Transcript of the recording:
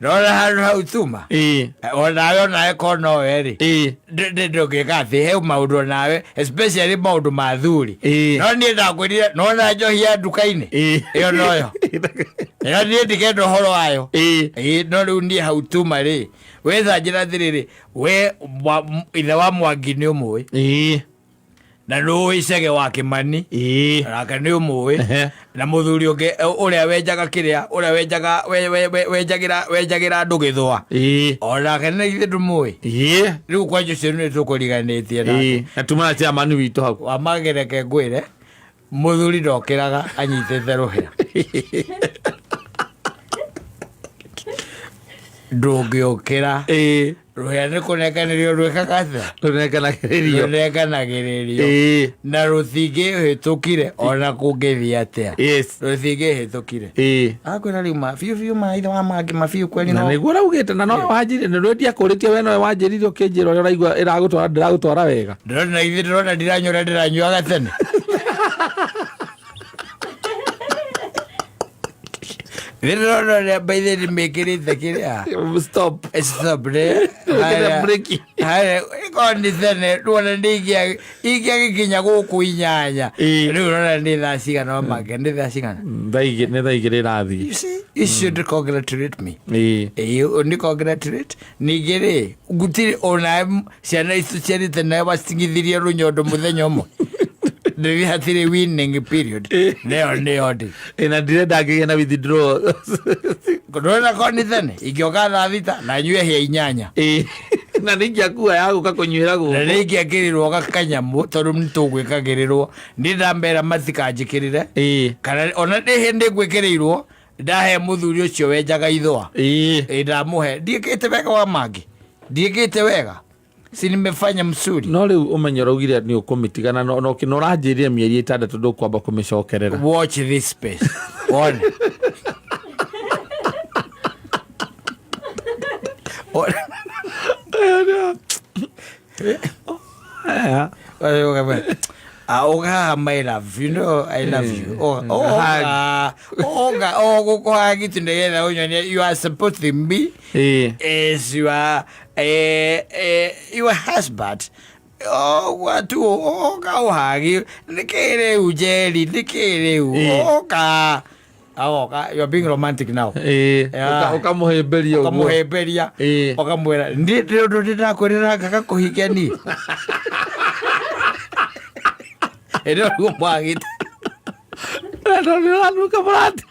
Nona handũ hau tuma. Onawe onawe ko nowe rĩ. Ndũngĩka atĩ he maũndũ onawe especially maũndũ ma thuri. No niĩ ndakwĩrire nona njohi ya nduka-inĩ. Ĩyo noyo. Ĩyo niĩ ndikenda ũhoro wayo. Ĩĩ no rĩu niĩ hau tuma rĩ. We ta njĩra atĩrĩrĩ, we ithe wa Mwangi nĩ ũmũĩ. Na nĩ ũĩ Cege wa Kĩmani. Nake nĩ ũmũĩ. Na mũthuri ũngĩ ũrĩa wenjaga kĩrĩa, ũrĩa wenjaga, wenjagĩra, wenjagĩra andũ gĩthũa. Onake nĩ ithuĩ ndũmũĩ. Rĩu kwanja ũcio nĩ tũkũriganĩtie nake. Na tuma na chairman witũ hau. Wamagereke ngwĩre, mũthuri ndokĩraga anyitĩte rũhĩa. Ndũngĩũkĩra. Rũhĩa nĩ kũnenganĩrio rwĩkaga atĩa? Rũnenganagĩrĩrio. Rũnenganagĩrĩrio. Na rũtingĩhĩtũkire ona kũngĩthiĩ atĩa. Rũtingĩhĩtũkire. Akwĩra rĩu ma biũ biũ ma ithe wa mangĩ ma biũ kweli Na no. nĩguo ũraugĩte na nowe wanjĩrire nĩ rwendia kũrĩtie we nowe wanjĩrire ũkĩnjĩra ũrĩa ũraigua ĩragũtwara ndĩragũtwara wega. Ndĩrona ithe ndĩrona ndiranyua ũrĩa ndĩranyuaga tene. Ndĩrona ũrĩa mbaithe ndĩmĩkĩrĩte kĩrĩa. Stop. Stop nĩ. Ĩkĩra breki. Haya, ĩkorwo nĩ tene ruona nĩ ingĩagĩkinya gũkũ 8. Rĩu ũrona nĩ thaa cigana wamake nĩ thaa cigana? Nĩ thaa 2 ĩrathiĩ. You see, you should congratulate me. Ĩĩ, nĩ congratulate. Ningĩ rĩ, gũtirĩ ona ciana icio ciarĩte nawe wacing'ithirie rũnyondo mũthenya ũmwe. Ndĩrĩ hatirĩ winning period. Nĩyo nĩyo ndĩ. Ĩ, na ndirenda ngĩgĩe na withdrawal. Ndũrona korwo nĩ tene ingĩoka thaa 6 na nyue hĩa 8. Na nĩ ingĩakua ya gũka kũnyuĩra Na gũkũ. nĩ ingĩakĩrĩrwo gakanyamũ tondũ nĩ tũgwĩkagĩrĩrwo. Niĩ ndamera matikanjĩkĩrĩre. Kana ona nĩ hĩndĩ ngwĩkĩrĩirwo ndahe mũthuri ũcio wenjaga ithũa. Ĩĩ ndamũhe. Ndiĩkĩte wega wa mangĩ. Ndiĩkĩte wega. Si nimefanya mzuri. No rĩu ũmenye ũraugire nĩ ũkũmĩtigana no no no ũranjĩrire mĩeri 6 ndũkwamba kũmĩcokerera. Watch this space. Wone. Wone. Ah, my love, you know I love you. Oh, oh, ah, oh, oh, gũkũhagi tu nĩgetha ũnyonie you are supporting me as your husband. Oh, watu oka ũhagi nĩkĩ rĩu Njeri nĩkĩ rĩu oka agoka you are being romantic now. Yeah. Ũkamũhĩmbĩria ũguo. Ũkamũhĩmbĩria. Ũkamwĩra ndĩ ndĩ ũndũ ndĩrakwĩrĩra ngaga kũhikia niĩ. Ĩno nĩguo mwagĩte. Tondũ nĩ ũranuka mũrati.